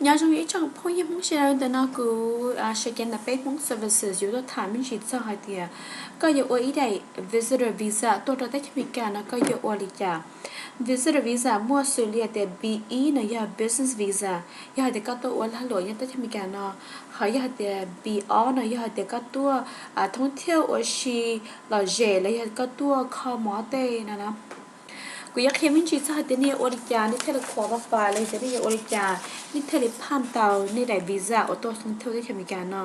Nyob zoo ib tsoom phooj ywg Hmoob sawv daws, ntawm no kuv Sawv Cev Ntam Peb Hmoob Services yuav tuaj tham me ntsis txog hais tias koj yuav ua ib daim visitor visa tuaj rau teb chaws Amelikas no koj yuav ua li cas. Visitor visa muaj xws li hais tias B ib no yog business visa, yog hais tias koj tuaj ua lag luam nyob teb chaws Amelikas no, ho yog hais tias B ob no yog hais tias koj tuaj thoob thiaj ua si lom zem los yog koj tuaj kho mob tej no na. Kuv yuav qhia me ntsis txog hais tias nej yuav ua li cas nej thiaj li qualify los yog tias nej yuav ua li cas nej thiaj li pham tau nej daim visa uas tuaj thoob thiaj teb chaws Amelikas no.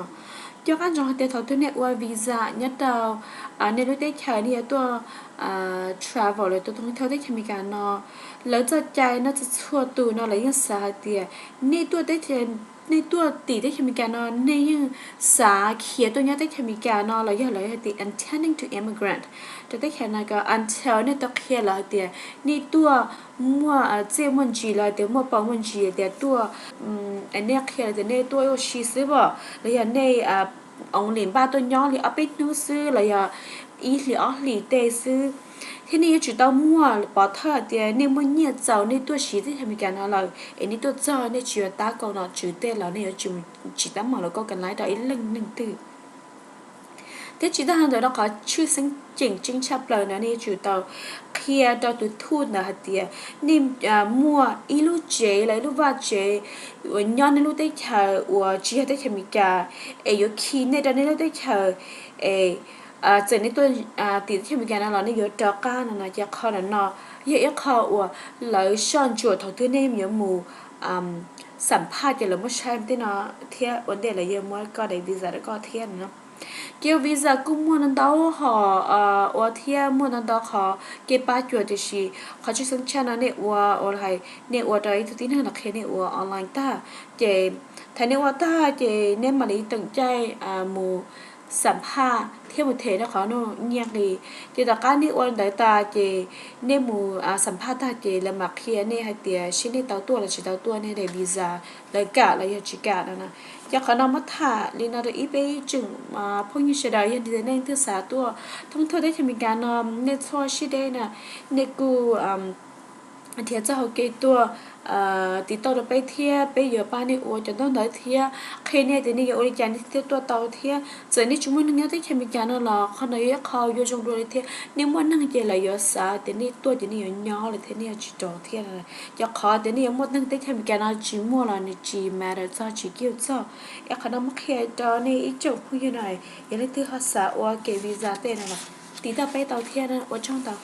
Coj qab ntsoov hais tias thaum twg nej ua visa nyob rau nej lub teb chaws nej yuav tuaj travel los tuaj thoob thiaj teb chaws Amelikas no, lawv txoj cai no txhua txhua tus no lawv yeej xav hais tias nej tuaj teb chaws, nej tuaj tim teb chaws Amelikas no nej yeej xav khiav tuaj nyob teb chaws Amelikas no los yog lawv hais tias intending to immigrant rau teb chaws no ko until nej tau qhia lawv hais tias nej tuaj muaj txiaj muaj ntsis los tias muaj paus muaj ntsis tias tuaj nej qhia lawv tias nej tuaj ua si xwb los yog nej only npaj tuaj nyob li ob peb hnub xwb los yog ib hlis ob hlis tej xwb, thiab nej yuav tsum tau muaj pov thawj hais tias nej muaj nyiaj txaus nej tuaj siv teb chaws Amelikas no lawm es nej tuaj txog nej tsis yuav tab kaum nom tswv tej los nej yuav tsum tsis tab mos lawv kauj ka laib rau ib leej neeg twg. Thiab tsis tas li ntawd no qhov tshwj xeeb ceem tseeb tshaj plaws no nej yuav tsum tau qhia rau tus thuj ntawd hais tias nej muaj ib lub tsev los ib lub vaj tsev uas nyob nej lub teb chaws uas tsis yog teb chaws Amelikas es yuav khi nej rau nej lub teb chaws es txawm nej tuaj tim teb chaws Amelikas no los nej yuav rov qab no no ces qhov ntawm no yog ib qho uas lawv soj ntsuam thaum twg nej yuav mus xam phaj ces lawv muab saib tej no thiab ua ntej lawv yuav muab koj daim visa rau koj thiab no. Kev ua visa kuj muaj ntau ntau hom ua thiab muaj ntau ntau qhov kev pab cuam tiam sis qhov tshwj xeeb tshaj no nej ua ua hais nej ua rau ib tug tib neeg los qhia nej ua online tag ces thaum nej ua tag ces nej mam li teem caij mus xam phaj thiab mus them rau qhov no nyiaj li. Ces tom qab nej ua ntawd tas ces nej mus xam phaj tag ces lawv mam qhia nej hais tias seb nej tau tuaj los tsis tau tuaj, nej daim visa lawv kam los yog tsis kam no na. Ces qhov no muab tham li no rau ib peb tsoom phooj ywg sawv daws, yog tias nej leej twg xav tuaj thoob thiaj teb chaws Amelikas no nej txhob siab deb na, nej kuj nrhiav txoj hau kev tuaj tiv tauj rau peb thiab peb yuav pab nej ua cov ntaub ntawv thiab qhia nej tias nej yuav ua li cas nej thiaj tuaj tau thiab txawm nej tsis muaj neeg nyob teb chaws Amelikas no los qhov no yog ib qho yuav zoo dua li thiab nej muaj neeg ces lawv yuav xav tias nej tuaj ces nej yuav nyob lawm thiab nej yuav tsis rov thiab. Ces qhov tias nej yuav muaj neeg teb chaws Amelikas no tsis muaj los nws tsis matter txog, tsis kiv txog. Es qhov no muab qhia rau nej ib tsoom phooj ywg no, yog leej twg ho xav ua kev visa tej no los tiv tauj peb tau thiab, ua tsaug ntau.